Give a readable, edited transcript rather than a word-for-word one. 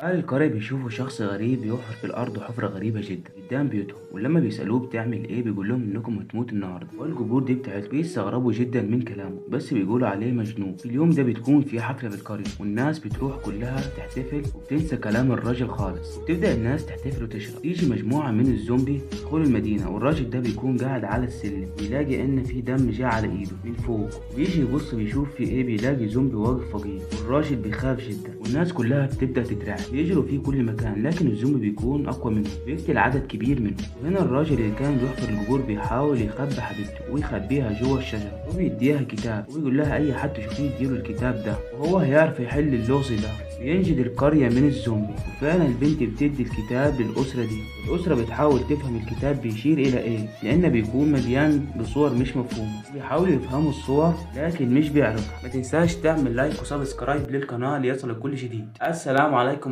أهل القرية بيشوفوا شخص غريب بيحفر في الأرض حفرة غريبة جدا قدام بيوتهم، ولما بيسألوه بتعمل إيه بيقول لهم إنكم هتموتوا النهاردة والقبور دي بتاعتكم. بيستغربوا جدا من كلامه بس بيقولوا عليه مجنون. في اليوم ده بتكون في حفلة في القرية والناس بتروح كلها تحتفل وبتنسى كلام الراجل خالص، وبتبدأ الناس تحتفل وتشرب. تيجي مجموعة من الزومبي يدخلوا المدينة، والراجل ده بيكون قاعد على السلم، بيلاقي إن في دم جه على إيده من فوق، بيجي يبص بيشوف في إيه، بيلاقي زومبي واقف فوقيه، والراجل بيخاف جدا والناس كلها بتبدأ تترعب، بيجروا في كل مكان لكن الزومبي بيكون أقوى منهم، بيقتل عدد كبير منهم. وهنا الراجل اللي كان بيحفر القبور بيحاول يخبي حبيبته ويخبيها جوه الشجرة، وبيديها كتاب وبيقول لها أي حد تشوفيه يديله الكتاب ده وهو هيعرف يحل اللغز ده وينجد القرية من الزومبي. وفعلا البنت بتدي الكتاب للأسرة دي، الأسرة بتحاول تفهم الكتاب بيشير إلى إيه لأنه بيكون مليان بصور مش مفهومة، بيحاولوا يفهموا الصور لكن مش بيعرفوا. ما تنساش تعمل like و subscribe للقناة ليصلك كل جديد. السلام عليكم.